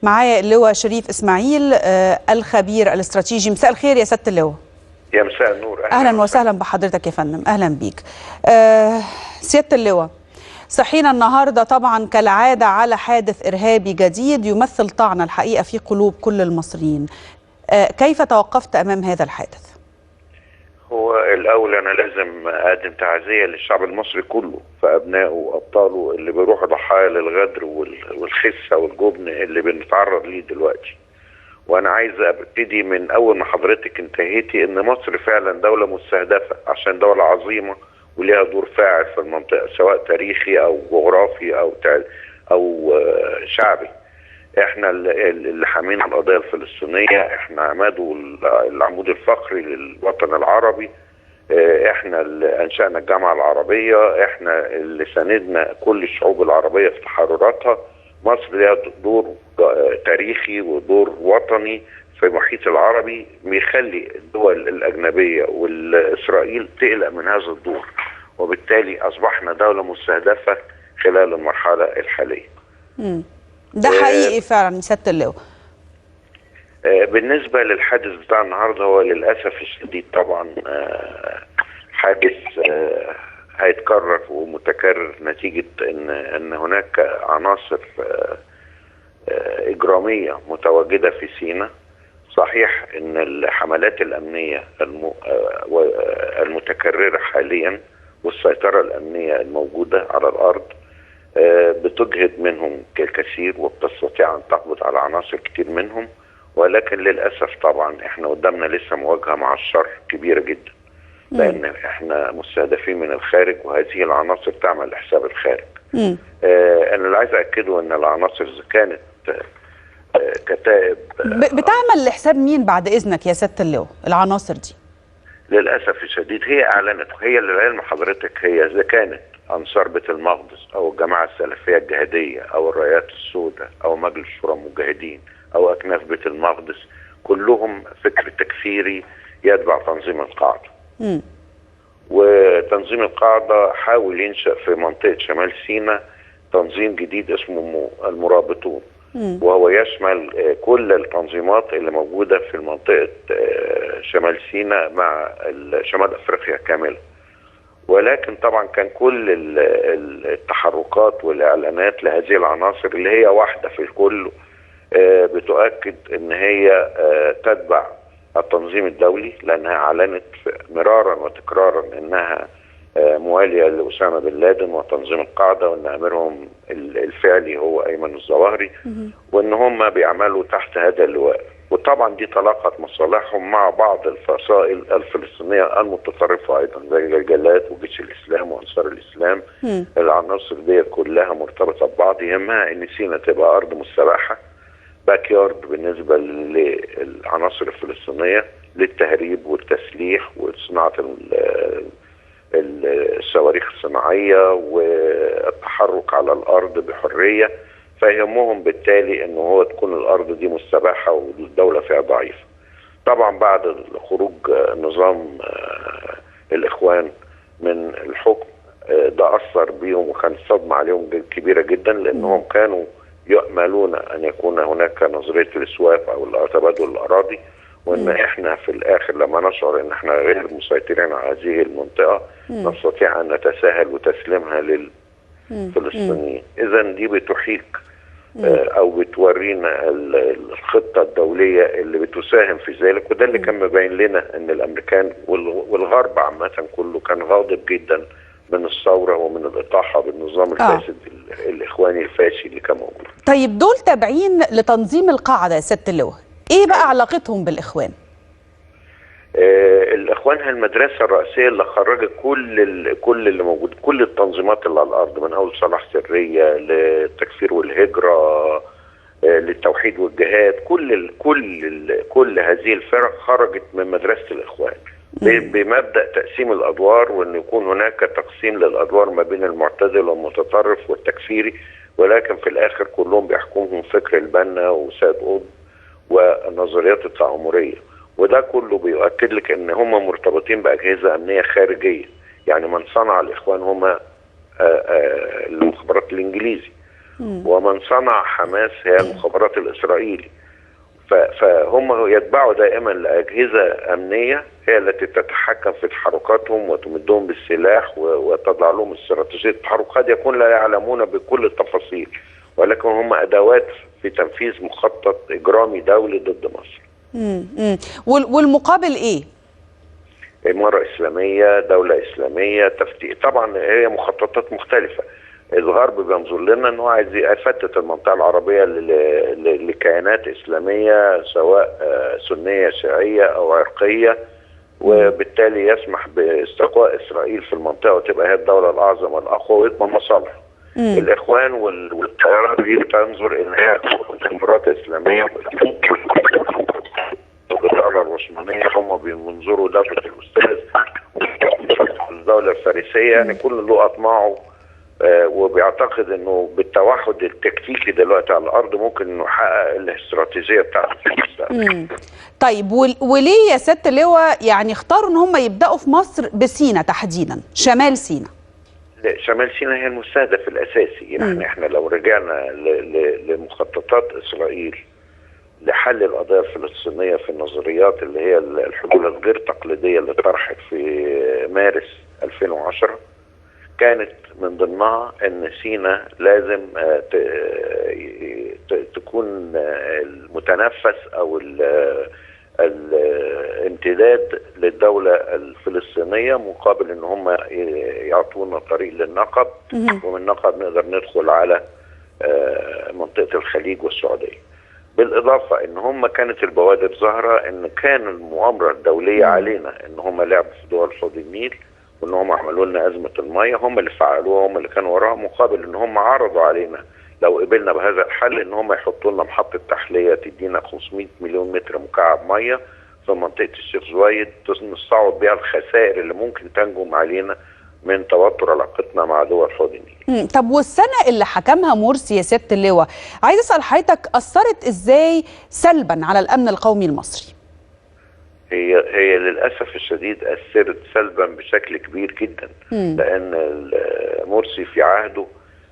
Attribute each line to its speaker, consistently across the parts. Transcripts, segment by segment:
Speaker 1: معايا اللواء شريف اسماعيل الخبير الاستراتيجي. مساء الخير يا سيادة اللواء.
Speaker 2: يا مساء النور.
Speaker 1: اهلا وسهلا بحضرتك يا فندم، اهلا بيك. سيادة اللواء، صحينا النهارده طبعا كالعادة على حادث ارهابي جديد يمثل طعنه الحقيقة في قلوب كل المصريين. كيف توقفت امام هذا الحادث؟
Speaker 2: هو الاول انا لازم اقدم تعزية للشعب المصري كله، فابنائه وابطاله اللي بيروحوا ضحايا للغدر والخسه والجبن اللي بنتعرض ليه دلوقتي. وانا عايز ابتدي من اول ما حضرتك انتهيتي ان مصر فعلا دولة مستهدفه، عشان دولة عظيمة وليها دور فاعل في المنطقة سواء تاريخي او جغرافي او شعبي. احنا اللي حامين القضية الفلسطينية، احنا عماد العمود الفقري للوطن العربي، احنا اللي انشأنا الجامعة العربية، احنا اللي ساندنا كل الشعوب العربية في تحرراتها. مصر ليها دور تاريخي ودور وطني في المحيط العربي بيخلي الدول الاجنبية والاسرائيل تقلق من هذا الدور، وبالتالي اصبحنا دولة مستهدفه خلال المرحلة الحالية.
Speaker 1: ده حقيقي فعلا سيادة اللواء.
Speaker 2: بالنسبة للحادث بتاع النهارده، هو للاسف الشديد طبعا حادث هيتكرر ومتكرر نتيجة ان هناك عناصر اجراميه متواجدة في سيناء. صحيح ان الحملات الامنية المتكررة حاليا والسيطرة الامنية الموجودة على الارض بتجهد منهم الكثير وبتستطيع ان تقبض على عناصر كتير منهم، ولكن للاسف طبعا احنا قدامنا لسه مواجهة مع الشر كبيرة جدا، لان احنا مستهدفين من الخارج وهذه العناصر تعمل لحساب الخارج. انا اللي عايز اكده ان العناصر اذا كانت كتائب
Speaker 1: بتعمل لحساب مين بعد اذنك يا سيادة اللواء العناصر دي؟
Speaker 2: للاسف الشديد هي اعلنت، هي اللي لعلم حضرتك هي اذا كانت انصار بيت المقدس او الجماعة السلفية الجهادية او الرايات السوداء او مجلس شورى المجاهدين او اكناف بيت المقدس، كلهم فكر تكفيري يتبع تنظيم القاعدة. وتنظيم القاعدة حاول ينشأ في منطقة شمال سيناء تنظيم جديد اسمه المرابطون، وهو يشمل كل التنظيمات اللي موجودة في منطقة شمال سيناء مع شمال افريقيا كاملة. ولكن طبعا كان كل التحركات والاعلانات لهذه العناصر اللي هي واحدة في الكل بتؤكد ان هي تتبع التنظيم الدولي، لانها اعلنت مرارا وتكرارا انها مواليه لاسامة بن لادن وتنظيم القاعدة، وان اميرهم الفعلي هو ايمن الظواهري، وان هم بيعملوا تحت هذا اللواء. وطبعا دي تلاقت مصالحهم مع بعض الفصائل الفلسطينية المتطرفة ايضا زي الجلات وجيش الاسلام وانصار الاسلام. العناصر دي كلها مرتبطة ببعض، يهمها ان سيناء تبقى ارض مستباحة، backyard بالنسبة للعناصر الفلسطينية للتهريب والتسليح وصناعة الصواريخ الصناعية والتحرك على الارض بحرية. فيهمهم بالتالي ان هو تكون الارض دي مستباحة والدولة فيها ضعيفة. طبعا بعد خروج نظام الاخوان من الحكم ده اثر بيهم وكان صدمة عليهم كبيرة جدا، لانهم كانوا يأملون ان يكون هناك نظرية السواب او تبادل الاراضي، وان احنا في الاخر لما نشعر ان احنا غير مسيطرين على هذه المنطقة نستطيع ان نتساهل وتسليمها للفلسطينيين. اذا دي بتحيك او بتورينا الخطة الدولية اللي بتساهم في ذلك، وده اللي كان مبين لنا ان الامريكان والغرب عامة كله كان غاضب جدا من الثورة ومن الاطاحه بالنظام الفاسد الاخواني الفاشي اللي كان موجود.
Speaker 1: طيب دول تابعين لتنظيم القاعدة يا سيادة اللواء، ايه بقى علاقتهم بالاخوان؟
Speaker 2: الاخوان هي المدرسة الرئيسية اللي خرجت كل اللي موجود، كل التنظيمات اللي على الارض، من اول صلاح سرية للتكفير والهجرة للتوحيد والجهاد، كل هذه الفرق خرجت من مدرسه الاخوان بمبدا تقسيم الادوار، وان يكون هناك تقسيم للادوار ما بين المعتدل والمتطرف والتكفيري، ولكن في الاخر كلهم بيحكمهم فكر البنا وسيد قطب والنظريات التآمرية. وده كله بيؤكد لك ان هم مرتبطين باجهزه امنية خارجية، يعني من صنع الاخوان هم المخابرات الانجليزي. ومن صنع حماس هي المخابرات الإسرائيلي. فهم يتبعوا دائما لأجهزة أمنية هي التي تتحكم في تحركاتهم وتمدهم بالسلاح وتضع لهم استراتيجية التحرك. قد يكون لا يعلمون بكل التفاصيل، ولكن هم أدوات في تنفيذ مخطط إجرامي دولي ضد مصر.
Speaker 1: والمقابل إيه؟
Speaker 2: إمارة إسلامية، دولة إسلامية، تفتيت. طبعا هي مخططات مختلفة. الغرب بينظر لنا انه عايز يفتت المنطقة العربية لكيانات اسلامية، سواء سنية شيعية او عرقيه، وبالتالي يسمح باستقواء اسرائيل في المنطقة وتبقى هي الدولة الاعظم والاقوى ويضمن مصالحه. الاخوان والتيارات دي بتنظر ان هي امارات اسلامية، الدولة العثمانية هم بينظروا دولة الاستاذ، الدولة الفارسية، يعني كل له اطماعه، وبيعتقد انه بالتوحد التكتيكي دلوقتي على الارض ممكن انه يحقق الاستراتيجية بتاعته في المستقبل.
Speaker 1: طيب وليه يا سيادة اللواء يعني اختاروا ان هم يبداوا في مصر بسينا تحديدا، شمال سينا؟
Speaker 2: لا، شمال سينا هي المستهدف الاساسي. يعني احنا لو رجعنا لمخططات اسرائيل لحل القضية الفلسطينية في النظريات اللي هي الحلول الغير تقليدية اللي طرحت في مارس 2010، كانت من ضمنها ان سينا لازم تكون المتنفس او الامتداد للدولة الفلسطينية، مقابل ان هم يعطونا طريق للنقب، ومن النقب نقدر ندخل على منطقة الخليج والسعودية. بالاضافة ان هم كانت البوادر ظاهرة ان كان المؤامرة الدولية علينا، ان هم لعبوا في دول حوض النيل، وان هم عملوا لنا ازمة المية، هم اللي فعلوها، هم اللي كانوا وراها، مقابل ان هم عرضوا علينا لو قبلنا بهذا الحل ان هم يحطوا لنا محطة تحلية تدينا 500 مليون متر مكعب مية في منطقة الشيخ زويد، نستعوض بيها الخسائر اللي ممكن تنجم علينا من توتر علاقتنا مع دول حوض النيل.
Speaker 1: طب والسنة اللي حكمها مرسي يا سيادة اللواء، عايز اسال حضرتك اثرت ازاي سلبا على الامن القومي المصري؟
Speaker 2: هي للأسف الشديد أثرت سلبا بشكل كبير جدا، لأن مرسي في عهده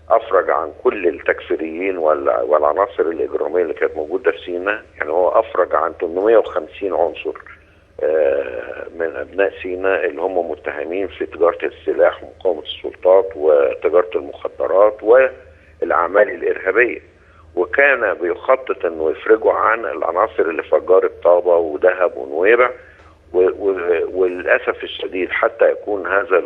Speaker 2: أفرج عن كل التكفيريين والعناصر الإجرامية اللي كانت موجودة في سيناء. يعني هو أفرج عن 850 عنصر من أبناء سيناء اللي هم متهمين في تجارة السلاح ومقاومة السلطات وتجارة المخدرات والأعمال الإرهابية، وكان بيخطط انه يفرجوا عن العناصر اللي فجرت طابة ودهب ونويبع، وللاسف الشديد حتى يكون هذا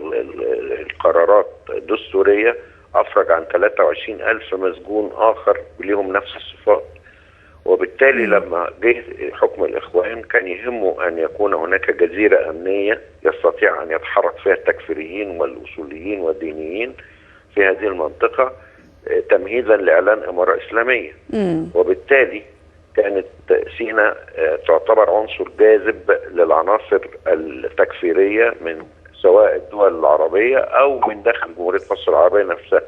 Speaker 2: القرارات دستورية افرج عن 23,000 مسجون اخر ليهم نفس الصفات. وبالتالي لما جه حكم الاخوان كان يهمه ان يكون هناك جزيرة امنية يستطيع ان يتحرك فيها التكفيريين والاصوليين والدينيين في هذه المنطقة، تمهيدا لاعلان اماره اسلامية. وبالتالي كانت سيناء تعتبر عنصر جاذب للعناصر التكفيريه من سواء الدول العربية او من داخل جمهورية مصر العربية نفسها.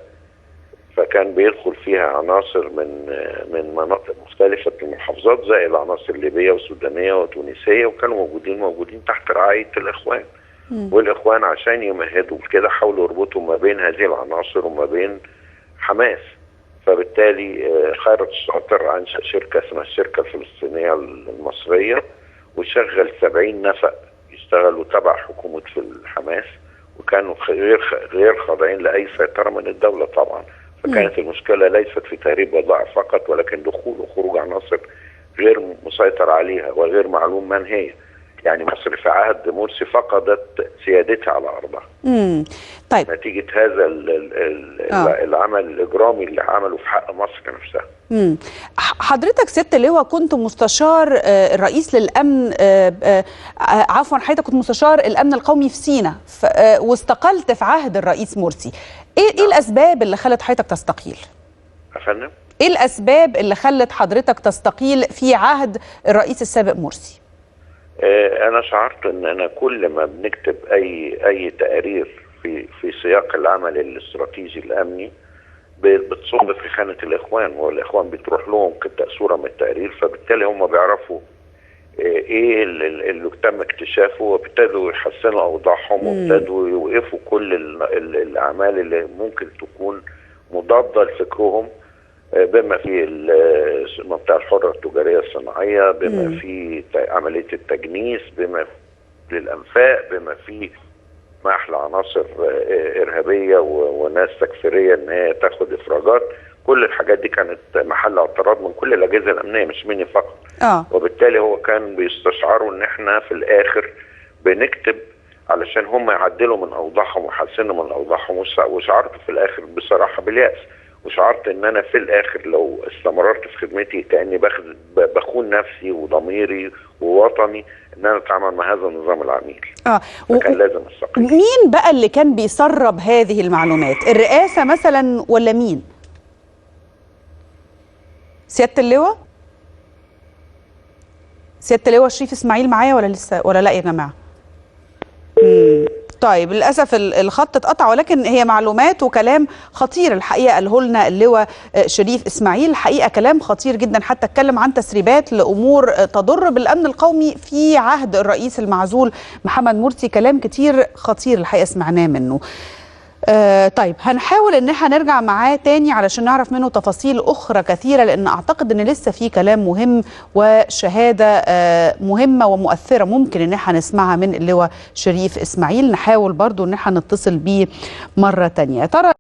Speaker 2: فكان بيدخل فيها عناصر من مناطق مختلفة من المحافظات، زي العناصر الليبية والسودانيه والتونسيه، وكانوا موجودين تحت رعاية الاخوان. والاخوان عشان يمهدوا كده حاولوا يربطوا ما بين هذه العناصر وما بين حماس. فبالتالي خيرت الشاطر انشا شركة اسمها الشركة الفلسطينية المصرية، وشغل 70 نفق يشتغلوا تبع حكومة في الحماس، وكانوا غير خاضعين لاي سيطرة من الدولة طبعا. فكانت المشكلة ليست في تهريب بضائع فقط، ولكن دخول وخروج عناصر غير مسيطر عليها وغير معلوم من هي. يعني مصر في عهد مرسي فقدت سيادتها على ارضها.
Speaker 1: طيب
Speaker 2: نتيجة هذا العمل الاجرامي اللي عمله في حق مصر نفسها.
Speaker 1: حضرتك سيادة اللواء كنت مستشار الرئيس للامن، عفوا حضرتك كنت مستشار الامن القومي في سينا، واستقلت في عهد الرئيس مرسي. ايه الاسباب اللي خلت حضرتك تستقيل؟
Speaker 2: افندم؟
Speaker 1: ايه الاسباب اللي خلت حضرتك تستقيل في عهد الرئيس السابق مرسي؟
Speaker 2: أنا شعرت إن أنا كل ما بنكتب أي تقارير في سياق العمل الاستراتيجي الأمني بتصب في خانة الإخوان، والإخوان بتروح لهم صورة من التقرير، فبالتالي هم بيعرفوا إيه اللي تم اكتشافه، وابتدوا يحسنوا أوضاعهم، وابتدوا يوقفوا كل الأعمال اللي ممكن تكون مضادة لفكرهم. بما في المنطقة الحرة التجارية الصناعية، بما في عملية التجنيس، بما في الأنفاق، بما في سماح لعناصر إرهابية وناس تكفيرية إن هي تاخد إفراجات. كل الحاجات دي كانت محل اعتراض من كل الأجهزة الأمنية، مش مني فقط. وبالتالي هو كان بيستشعروا إن إحنا في الآخر بنكتب علشان هم يعدلوا من أوضاعهم ويحسنوا من أوضاعهم. وشعرت في الآخر بصراحة باليأس، وشعرت ان انا في الاخر لو استمررت في خدمتي كاني بخون نفسي وضميري ووطني ان انا اتعامل مع هذا النظام العميل. فكان لازم استقيل.
Speaker 1: مين بقى اللي كان بيسرب هذه المعلومات؟ الرئاسة مثلا ولا مين؟ سيادة اللواء؟ سيادة اللواء شريف اسماعيل معايا ولا لسه ولا لا يا جماعة؟ طيب للأسف الخط اتقطع، ولكن هي معلومات وكلام خطير الحقيقة قاله لنا اللواء شريف إسماعيل. الحقيقة كلام خطير جدا، حتى اتكلم عن تسريبات لأمور تضر بالأمن القومي في عهد الرئيس المعزول محمد مرسي. كلام كتير خطير الحقيقة سمعناه منه. طيب هنحاول ان احنا نرجع معاه تاني علشان نعرف منه تفاصيل اخرى كثيرة، لان اعتقد ان لسه في كلام مهم وشهادة مهمة ومؤثرة ممكن ان احنا نسمعها من اللواء شريف اسماعيل. نحاول برضو ان احنا نتصل بيه مرة تانية. ترى